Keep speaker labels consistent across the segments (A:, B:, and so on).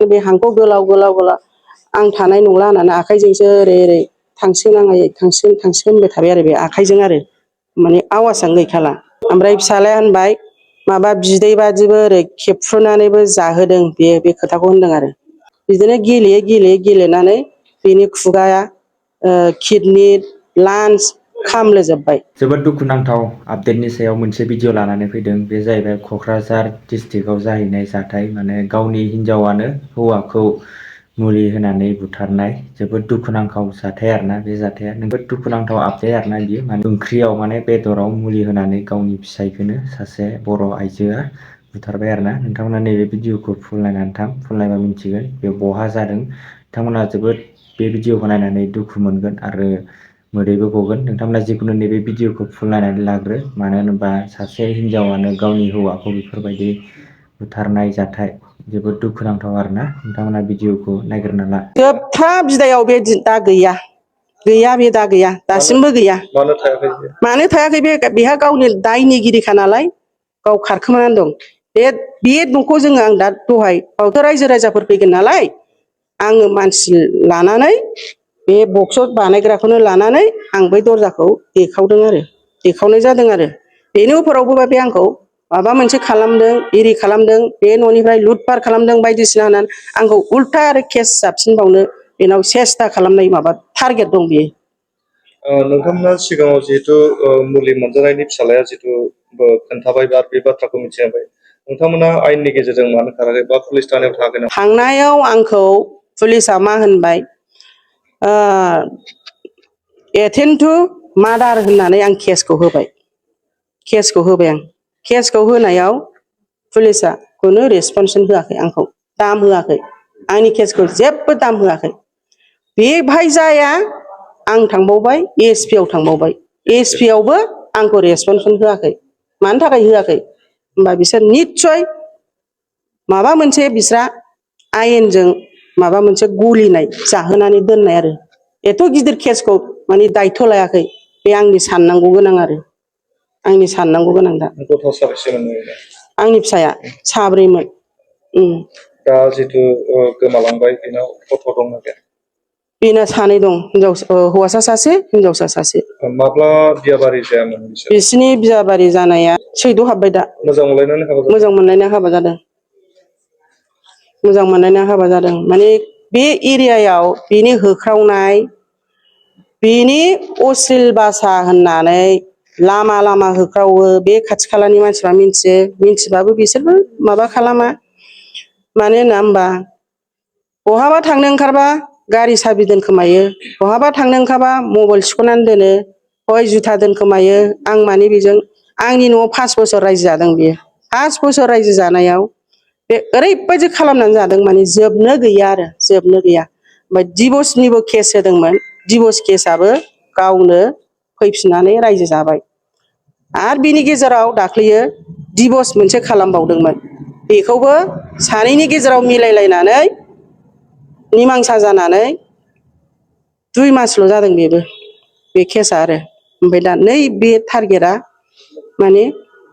A: बे हांखौ गोलाव गोलाव गोलाव आं थानाय नंला होननानै आखाइजोंसो ओरै ओरै थांसिगोन आङो थांसिगोन थांसिगोन होनबाय थाबाय आरो बे आखाइजों आरो माने आवाजानो गैखाला। ओमफ्राय फिसालाया होनबाय माबा बिदै बादिबो ओरै खेबफ्रुनानैबो जाहोदों बे खोथाखौ होनदों आरो बिदिनो गेलेयै गेलेयै गेलेनानै बेनि खुगाया किडनि लान्स खामलोजोबबाय।
B: जोबोद दुखुनांथाव आपडेटनि सायाव मोनसे भिडिअ लानानै फैदों। बे जाहैबाय क'क्राझार डिस्ट्रिक्टआव जाहैनाय जाथाय। माने गावनि हिन्जावानो हौवाखौ मुलि होनानै बुथारनाय जोबोद दुखुनांथाव जाथाय आरोना बे जाथाया जोबोद दुखुनांथाव आपडेट आरोना बियो माने ओंख्रियाव माने बेदराव मुलि होनानै गावनि फिसायखौनो सासे बर' आइजोआ बुथारबाय आरोना। नोंथांमोना नैबे भिडिअखौ फुल नायनानै फुल नायबा मिथिगोन बे बहा जादों। नोंथांमोना जोबोद बे भिडिअखौ नायनानै दुखु मोनगोन आरो मोदैबो गगोन। नोंथांमोना जिखुनु नैबे भिडिअखौ फुल नायनानै लाग्रो। मानो होनोबा सासे हिन्जावानो गावनि हौवाखौ बेफोरबायदि बुथारनाय जाथाय जोबोद दुखुनांथाव आरोना। नोंथांमोना भिडिअखौ नायग्रोना ला।
A: जोबथा बिदायाव बे दा गैया गैया बे दा गैया दासिमबो गैया। मानो थायाखै बेहा गावनि दायनिगिरिखा नालाय गाव खारखोमानानै दं। बे न'खौ जोङो आं दा दहाय बावथ' रायजो राजाफोर फैगोन नालाय आङो मानसि लानानै बे बक्स बानायग्राखौनो लानानै आं बै दरजाखौ देखावदों आरो देखावनाय जादों आरो बेनि उफरावबो बे आंखौ माबा मोनसे खालामदों इरि खालामदों बे न'निफ्राय लुटपाट खालामदों बायदिसिना होननानै आंखौ उल्था आरो केस जाबसिनबावनो बेनाव सेस्था खालामनाय माबा टारगेट दं बेयो।
C: नोंथांमोना सिगाङाव जिहेतु मुलि मोनजानायनि फिसालाया जिहेतु खोन्थाबाय बा बे बाथ्राखौ मिथिबाय, नोंथांमोना आयेननि गेजेरजों मानो खाराखै बा पुलिस थानायाव थाङाखै नामा?
A: थांनायाव आंखौ पुलिसा मा होनबाय एटेम्प टु मार्डार होननानै आं केसखौ होबाय। केसखौ होनायाव पुलिसा खुनु रेसपन्सन होआखै आंखौ दाम होआखै। आंनि केसखौ जेबो दाम होआखै। बेहाय जाया आं थांबावबाय एसपि आव थांबावबाय। एसपि आवबो आंखौ रेसपन्सन होआखै। मानि थाखाय होआखै होमबा बिसोर निस्सय माबा मोनसे बिस्रा आयेनजों माबा मोनसे गलिनाय जाहोनानै दोननाय आरो एथ' गिदिर केसखौ माने दायथ' लायाखै। बे आंनि साननांगौ गोनां आरो आंनि साननांगौ गोनां दा।
C: गथ' साबेसेमोन?
A: आंनि फिसाया साब्रैमोन।
C: दा जिथु गोमालांबाय बेनाव गथ' दंना गैया?
A: बेना सानै दं, हौवासा सासे हिनजावसा सासे।
C: माब्ला बिया बारि जायामोन बिसोर?
A: बिसिनि बिया बारि जानाया सैद' हाबबाय दा।
C: मोजां मोनलायनानै हाबा जादों?
A: मोजां मोनलायनाय हाबा जादों। मोजां मोनलायना हाबा जादों। माने बे एरियायाव बेनि होख्रावनाय बेनि अश्लील भाषा होननानै लामा लामा होख्रावो। बे खाथि खालानि मानसिफ्रा मिथियो, मिथिबाबो बिसोरबो माबा खालामा। मानो होना होमबा बहाबा थांनो ओंखारबा गारि साबि दोनखोमायो, बहाबा थांनो ओंखारबा मबाइल सिख'नानै दोनो, हय जुथा दोनखोमायो। आं माने बेजों आंनि न'आव 5 बोसोर रायजो जादों बियो। 5 बोसोर रायजो जानायाव बे ओरैबायदि खालामनानै जादों माने जोबनो गैया आरो जोबनो गैया। ओमफ्राय डिभर्सनिबो केस होदोंमोन। डिभर्स केसआबो गावनो फैफिननानै रायजो जाबाय। आरो बिनि गेजेराव दाख्लैयो डिभर्स मोनसे खालामबावदोंमोन। बेखौबो सानैनि गेजेराव मिलायलायनानै निमांसा जानानै 2 मासल' जादों बेबो बे केसआ आरो। ओमफ्राय दा नै बे टारगेटआ माने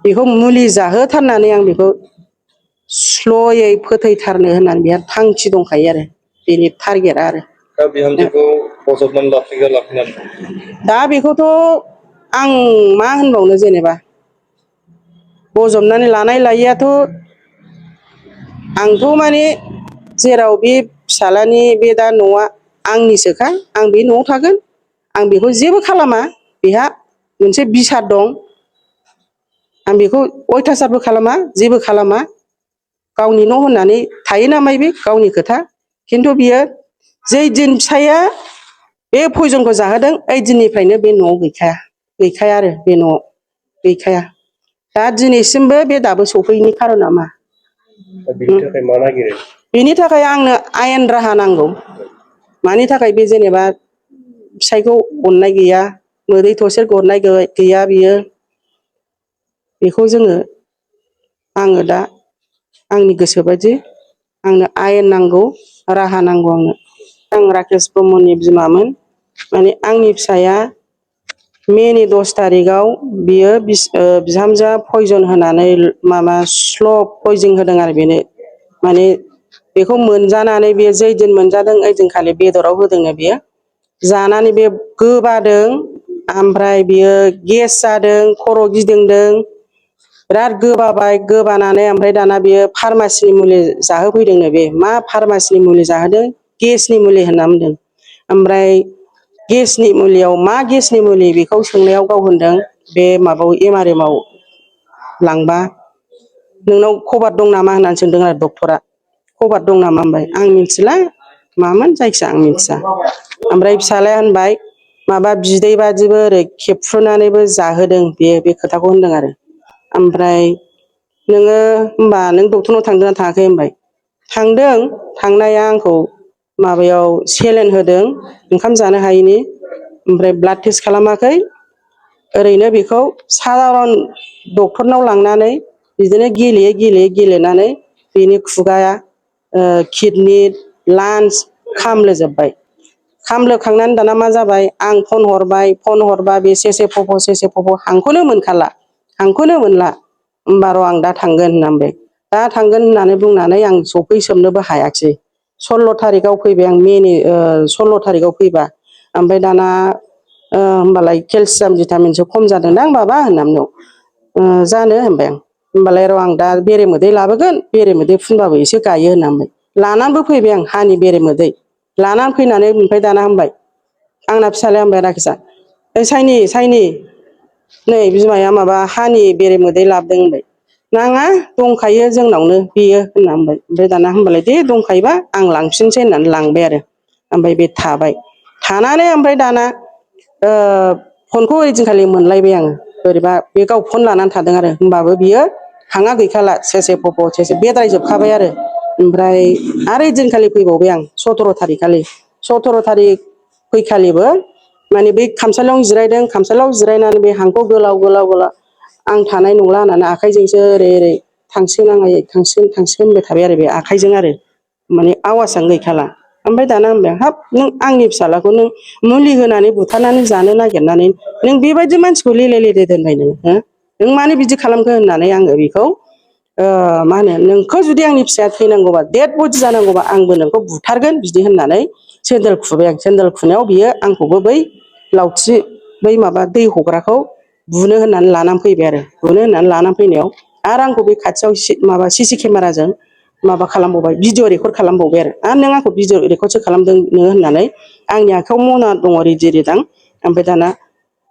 A: बेखौ मुलि जाहोथारनानै आं बेखौ स्ल'यै फोथैथारनो होननानै बेहा थांखि दंखायो आरो बेनि टारगेटआ आरो।
C: दा बिहामजोखौ बजबनानै लाखिगोन लाखिनानै?
A: दा बेखौथ' आं मा होनबावनो जेनेबा बजबनानै लानाय लायैआथ' आंथ' माने जेराव बे फिसाज्लानि बे दा न'आ आंनिसोखा आं बे न'आव थागोन। आं बेखौ जेबो खालामा। बेहा मोनसे बिसार दं। आं बेखौ अयथासारबो खालामा जेबो खालामा। गावनि न' होननानै थायो नामाय बे गावनि खोथा। खिन्थु बियो जै दिन फिसाइया बे पयजनखौ जाहोदों ओइ दिननिफ्रायनो बे न'आव गैखाया आरो बे न'आव गैखाया। दा दिनैसिमबो बे दाबो सफैयैनि खारना मा?
C: दा बिनि थाखाय मा नागिरो?
A: बेनि थाखाय आंनो आयेन राहा नांगौ। मानि थाखाय बे जेनेबा फिसाइखौ अननाय गैया, मोदै थरसे गरनाय गैया बियो। बेखौ आङो दा आंनि गोसोबायदि आंनो आयेन नांगौ, राहा नांगौ आंनो। आं राकेश ब्रह्मनि बिमामोन। माने आंनि फिसाया मेनि 10 थारिखआव बियो बिहामजोआ पयजन होनानै माबा स्ल' पयजन होदों आरो बेनो। माने बेखौ मोनजानानै बेयो जै दिन मोनजादों ओइदिनखालि बेदराव होदोंनो बेयो जानानै बे गोबादों ओमफ्राय बियो गेस जादों खर' गिदिंदों बिराद गोबाबाय गोबानानै ओमफ्राय दाना बियो फार्मासिनि मुलि जाहोफैदोंनो बे मा फार्मासिनि मुलि जाहोदों गेसनि मुलि होनना बुंदों ओमफ्राय गेसनि मुलियाव मा गेसनि मुलि बेखौ सोंनायाव गाव होनदों बे माबायाव एमारेमाव लांबा नोंनाव खबर दं नामा होननानै सोंदों आरो डक्टरा खबर दं नामा होनबाय आं मिथिला मामोन जायखिया आं मिथिया ओमफ्राय फिसालाया होनबाय माबा बिदै बादिबो ओरै खेबफ्रुनानैबो जाहोदों बेयो बे खोथाखौ होनदों आरो ओमफ्राय नोङो होनबा नों डक्टरनाव थांदोंना थाङाखै होनबाय थांदों थांनाया आंखौ माबायाव सेलेन होदों ओंखाम जानो हायैनि ओमफ्राय ब्लाड टेस्ट खालामाखै ओरैनो बेखौ सादारन डक्टरनाव लांनानै बिदिनो गेलेयै गेलेनानै बेनि खुगाया किडनि लान्स खामलोजोबबाय खामलोखांनानै दाना मा जाबाय आं फन हरबा बे सेसे फब' हांखौनो मोनखाला हांखौनो मोनला होमबा र' आं दा थांगोन होनना बुंबाय दा थांगोन होननानै बुंनानै आं सफैसोबनोबो हायाखिसै 16 थारिखआव फैबाय आं मेनि 16 थारिखआव फैबा ओमफ्राय दाना होमबालाय केलसियाम भिटामिनसो खम जादोंदां बाबा होनना बुंनायाव जानो होनबाय आं होमबालाय र' आं दा बेरे मोदै लाबोगोन बेरे मोदै फुनबाबो एसे गायो होनना बुंबाय लानानैबो फैबाय आं हानि बेरे मोदै लानानै फैनानै ओमफ्राय दाना होनबाय आंना फिसालाया होनबाय राकेशआ ओइ साइनि नै बिमाया माबा हानि बेरे मोदै लाबोदों होनबाय नाङा दंखायो जोंनावनो बेयो होनना बुंबाय ओमफ्राय दाना होनबालाय दे दंखायोबा आं लांफिनसै होननानै लांबाय आरो ओमफ्राय बे थाबाय थानानै ओमफ्राय दाना फनखौ ओइदिनखालि मोनलायबाय आङो बोरैबा बे गाव फन लानानै थादों आरो होमबाबो बियो हाङा गैखाला सेसे फब' सेसे बेद्रायजोबखाबाय आरो ओमफ्राय ओइदिनखालि फैबावबाय आं 17 थारिख खालि 17 थारिख फैखालिबो माने बै खामसालियावनो जिरायदों खामसालियाव जिरायनानै बे हांखौ गोलाव आं थानाय नंला होननानै आखाइजोंसो ओरै थांसिगोन आं आयै थांसिगोन होनबाय थाबाय आरो बे आखाइजों आरो माने आवाजआनो गैखाला ओमफ्राय दाना होनबाय आं हाब नों आंनि फिसाज्लाखौ नों मुलि होनानै बुथारनानै जानो नागिरनानै नों बेबायदि मानसिखौ लेले दोनबाय नों मानो बिदि खालामखो होननानै आङो बेखौ मा होनो नोंखौ जुदि आंनि फिसाया थैनांगौबा डेड बडि जानांगौबा आंबो नोंखौ बुथारगोन बिदि होननानै सेन्देल खुबैबाय आं सेन्देल खुनायाव बियो आंखौबो बै लावथि बै माबा दै हग्राखौ बुनो होननानै लानानै फैबाय आरो बुनो होननानै लानानै फैनायाव आरो आंखौ बे खाथियाव माबा सिसि केमेराजों माबा खालामबावबाय भिडिअ रेकर्ड खालामबावबाय आरो नों आंखौ भिडिअ रेकर्डसो खालामदों नोङो होननानै आंनि आखायाव मना दङ रिदि रिदां ओमफ्राय दाना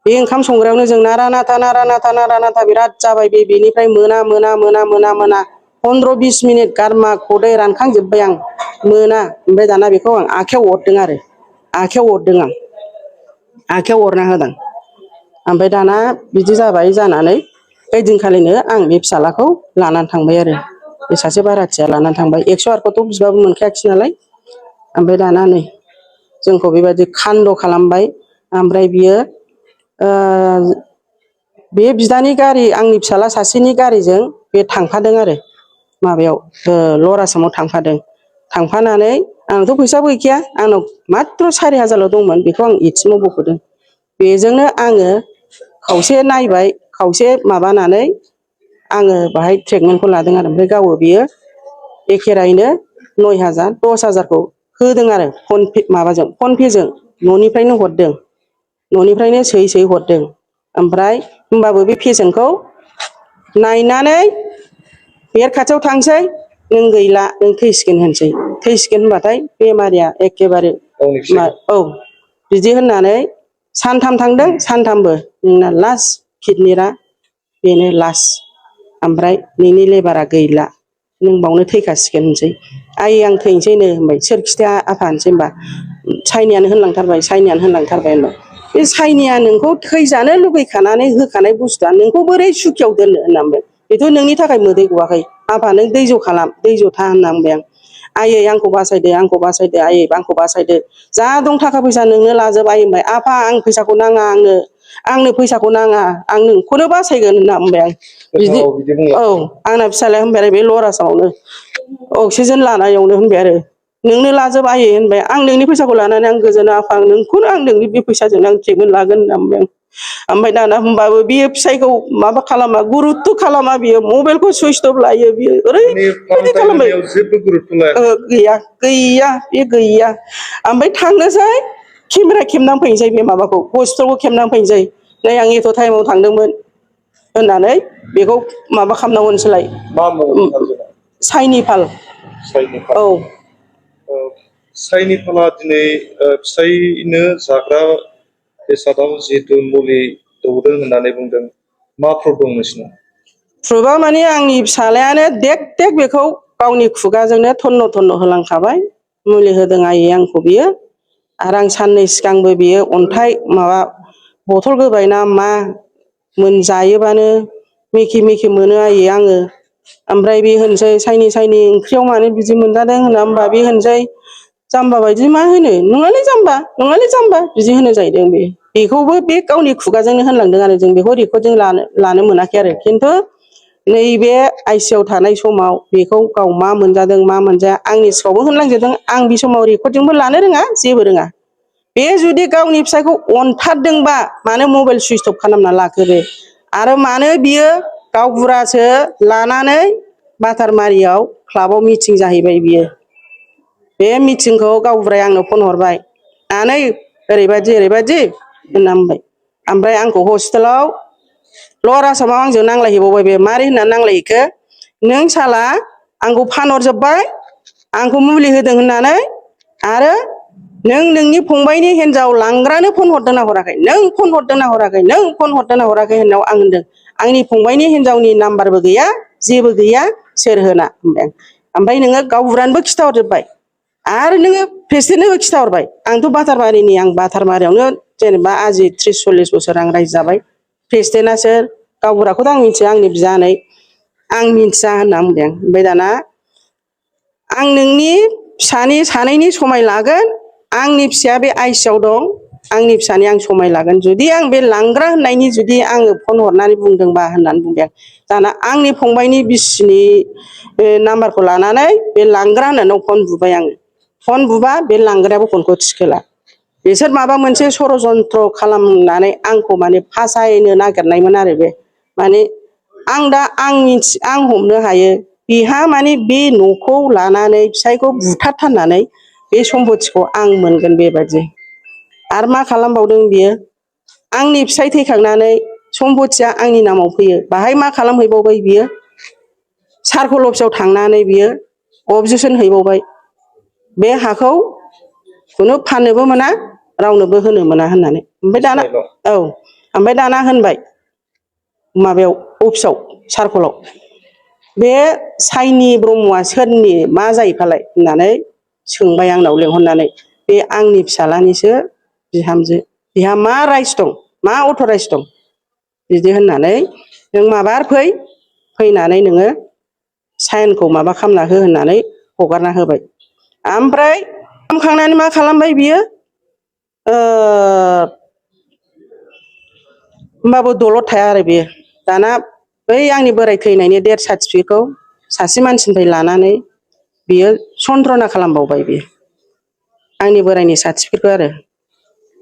A: बे ओंखाम संग्रायावनो जों नारा नाथा बिराद जाबाय बेनिफ्राय मोना 15-20 मिनिट गारमा खदै रानखांजोब्बाय आं मोना ओमफ्राय दाना बेखौ आं आखायाव अरदों आरो आखायाव अरना होदों ओमफ्राय दाना बिदि जाबाय जानानै ओइदिनखालिनो आं बे फिसाज्लाखौ लानानै थांबाय आरो बे सासे बाराथिया लानानै थांबाय 108खौथ' बिबाबो मोनखायाखिसै नालाय ओमफ्राय दाना नै जोंखौ बेबायदि खान्द' खालामबाय ओमफ्राय बियो बे बिदानि गारि आंनि फिसाज्ला सासेनि गारिजों बे थांफादों आरो माबायाव लवार आसामाव थांफानानै आंनावथ' फैसाबो गैखाया आंनाव माथ्र' 4,000ल' दंमोन बेखौ आं एटिएमाव बख'दों बेजोंनो आङो खावसे नायबाय खावसे माबानानै आङो बाहाय ट्रिटमेन्टखौ लादों आरो ओमफ्राय गावो बियो एखेरायैनो 9,000 10,000खौ होदों आरो फनपेजों न'निफ्रायनो हरदों न'निफ्रायनो सोयै हरदों ओमफ्राय होमबाबो बे पेसेन्टखौ नायनानै बेर खाथियाव थांसै नों गैला नों थैसिगोन होनसै थैसिगोन होनबाथाय बेमारिया एखेबारे औ बिदि होननानै सानथाम थांदों सानथामबो नोंना लास्ट किडनिकआ बेनो लास्ट ओमफ्राय नोंनि लेबारा गैला नों बावनो थैखासिगोन होनसै आयै आं थैनोसैनो होनबाय सोर खिथाया आफा होनसै होनबा साइनियानो होनलांथारबाय होनबाय बे साइनिया नोंखौ थैजानो लुगैखानानै होखानाय बुस्थुआ नोंखौ बोरै सुखियाव दोननो होनना बुंबाय बेथ' नोंनि थाखाय मोदै गवाखै आफा नों दैज' खालाम दैज' था होनना बुंबाय आं आयै आंखौ बासायदो आयै आंखौ बासायदो जा दं थाखा फैसा नोंनो लाजोब आयै होनबाय आफा आं फैसाखौ नाङा आंनो फैसाखौ नाङा आं नोंखौनो बासायगोन होनना बुंबाय आं बिदि औ आंना फिसालाया होनबाय आरो बे लवार आसामावनो अक्सिजेन लानायावनो होनबाय आरो नोंनो लाजोब आयै होनबाय आं नोंनि फैसाखौ लानानै आं गोजोना आफा नोंखौनो आं नोंनि बे फैसाजोंनो आं ट्रिटमेन्ट लागोन होनना बुंबाय आं ओमफ्राय दाना होमबाबो बियो फिसायखौ माबा खालामा गुरुत्थ खालामा बियो मबाइलखौ सुइच अफ लायो बियो
C: माने
A: ओरैबायदि
C: फाहामथाय
A: खालामबाय
C: होनायाव जेबो गुरुत्थ लायाखै।
A: गैया गैया बे गैया ओमफ्राय थांनोसै केमेरा खेबनानै फैनोसै बे माबाखौ हस्पिटालखौ खेबनानै फैनोसै नै आं एथ' टाइमाव थांदोंमोन होननानै बेखौ माबा खालामना हरनोसैलाय
C: मा मुं बिथांजोना?
A: साइनिफाल
C: साइनिफाल।
A: औ
C: साइनिफाला दिनै फिसायनो जाग्रा बेसादाव जिहेतु मुलि दौदों होननानै बुंदों मा प्रुफ दं नोंसिनाव?
A: प्रुफा माने आंनि फिसाज्लायानो देक देक बेखौ गावनि खुगाजोंनो थन्न थन्न होलांखाबाय मुलि होदों आयै आंखौ बियो आरो आं साननै सिगांबो बियो अन्थाइ माबा बथल गोबाय ना मा मोनजायोबानो मेखे मेखे मोनो आयै आङो ओमफ्राय बे होनसै साइनि साइनि ओंख्रियाव मानो बिदि मोनजादों होना होमबा बे होनसै जाम्बा बायदि मा होनो नङालै जाम्बा बिदि होनो जाहैदों बे बेखौबो बे गावनि खुगाजोंनो होनलांदों आरो जों बेखौ रेकर्डजों लानो मोनाखै आरो खिन्थु नैबे आइसिइउआव थानाय समाव बेखौ गाव मा मोनजादों मा मोनजाया आंनि सिगाङावबो होनलांजोबदों आं बे समाव रेकर्डजोंबो लानो रोङा जेबो रोङा बे जुदि गावनि फिसायखौ अनथारदोंबा मानो मबाइल सुइस अफ खालामना लाखो बे आरो मानो बियो गावबुरासो लानानै बातारमारियाव क्लाबाव मिटिं जाहैबाय बियो बे मिटिंखौ गावबुराया आंनो फन हरबाय आनै ओरैबायदि ओरैबायदि होनना बुंबाय ओमफ्राय आंखौ हस्पिटालाव लवार आसामाव आंजों नांलायहैबावबाय बे मारै होननानै नांलायहैखो नों साला आंखौ फानहरजोब्बाय आंखौ मुलि होदों होननानै आरो नों नोंनि फंबायनि हिनजाव लांग्रानो फन हरदोंना हराखै नों फन हरदोंना हराखै नों फन हरदोंना हराखै होननायाव आं होनदों आंनि फंबायनि हिनजावनि नाम्बारबो गैया जेबो गैया सोर होना होनबाय आं ओमफ्राय नोङो गावबुरानोबो खिथाहरजोब्बाय आरो नोङो प्रेसिडेन्टनोबो खिथाहरबाय आंथ' बातारमारिनि आं बातारमारियावनो जेनेबा आजि 30-40 बोसोर आं रायजो जाबाय प्रेसिडेन्टआ सोर गावबुराखौथ' आं मिथिया आंनि बियानै आं मिथिया होनना बुंबाय आं ओमफ्राय दाना आं नोंनि फिसानि सानैनि समाय लागोन आंनि फिसाया बे आइसिइउआव दं आंनि फिसानि आं समाय लागोन जुदि आं बे लांग्रा होननायनि जुदि आङो फन हरनानै बुंदोंबा होननानै बुंबाय आं दाना आंनि फंबायनि बिसिनि नाम्बारखौ लानानै बे लांग्रा होननानै फन बुबाय आङो फन बुबा बे लांग्रायाबो फनखौ थिखोला बिसोर माबा मोनसे सरजन्त्र खालामनानै आंखौ माने फासायनो नागिरनायमोन आरो बे माने आं हमनो हायो बेहा माने बे न'खौ लानानै फिसायखौ बुथारथारनानै बे सम्पतिखौ आं मोनगोन बेबायदि आरो मा खालामबावदों बियो आंनि फिसाय थैखांनानै सम्पतिया आंनि नामाव फैयो बाहाय मा खालामहैबावबाय बियो सार्कोल अफिसाव थांनानै बियो अबजेक्सन हैबावबाय बे हाखौ खुनु फाननोबो मोना रावनोबो होनो मोना होननानै ओमफ्राय दाना औ ओमफ्राय दाना होनबाय माबायाव अफिसाव सार्कोलाव बे साइनि ब्रह्मआ सोरनि मा जायो फालाय होननानै सोंबाय आंनाव लिंहरनानै बे आंनि फिसाज्लानिसो बिहामजो बिहा मा राइस दं मा अथ'राइस दं बिदि होननानै नों माबार फैनानै नोङो साइनखौ माबा खालामना हो होननानै हगारना होबाय ओमफ्राय खालामखांनानै मा खालामबाय बियो होमबाबो दलद थाया आरो बेयो दाना बै आंनि बोराय थैनायनि डेथ सार्टिफिकेटखौ सासे मानसिनिफ्राय लानानै बियो सन्त्रना खालामबावबाय बियो आंनि बोरायनि सार्टिफिकेटखौ आरो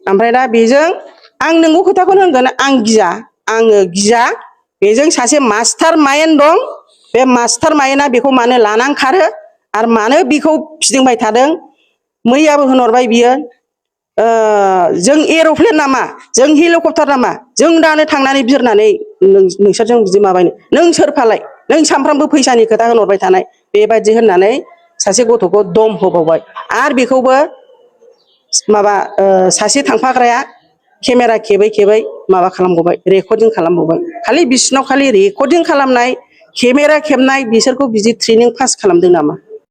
A: ओमफ्राय दा बेजों आं नोंगौ खोथाखौनो होनगोन आङो गिया बेजों सासे मास्टार माइन्ड दं बे मास्टार माइन्डआ बेखौ मानो लानानै खारो आरो मानो बेखौ फिदिंबाय थादों मैयाबो होनहरबाय बियो जों एर'प्लेन नामा जों हेलिकप्टार नामा जों दानो थांनानै बिरनानै नोंसोरजों बिदि माबायनो नों सोरफालाय नों सानफ्रामबो फैसानि खोथा होनहरबाय थानाय बेबायदि होननानै सासे गथ'खौ दम होबावबाय आरो बेखौबो माबा सासे थांफाग्राया केमेरा खेबै खेबै माबा खालामबावबाय रेकर्डिं खालामबावबाय खालि बिसिनाव खालि रेकर्डिं खालामनाय केमेरा खेबनाय बिसोरखौ बिदि ट्रेनिं पास खालामदों नामा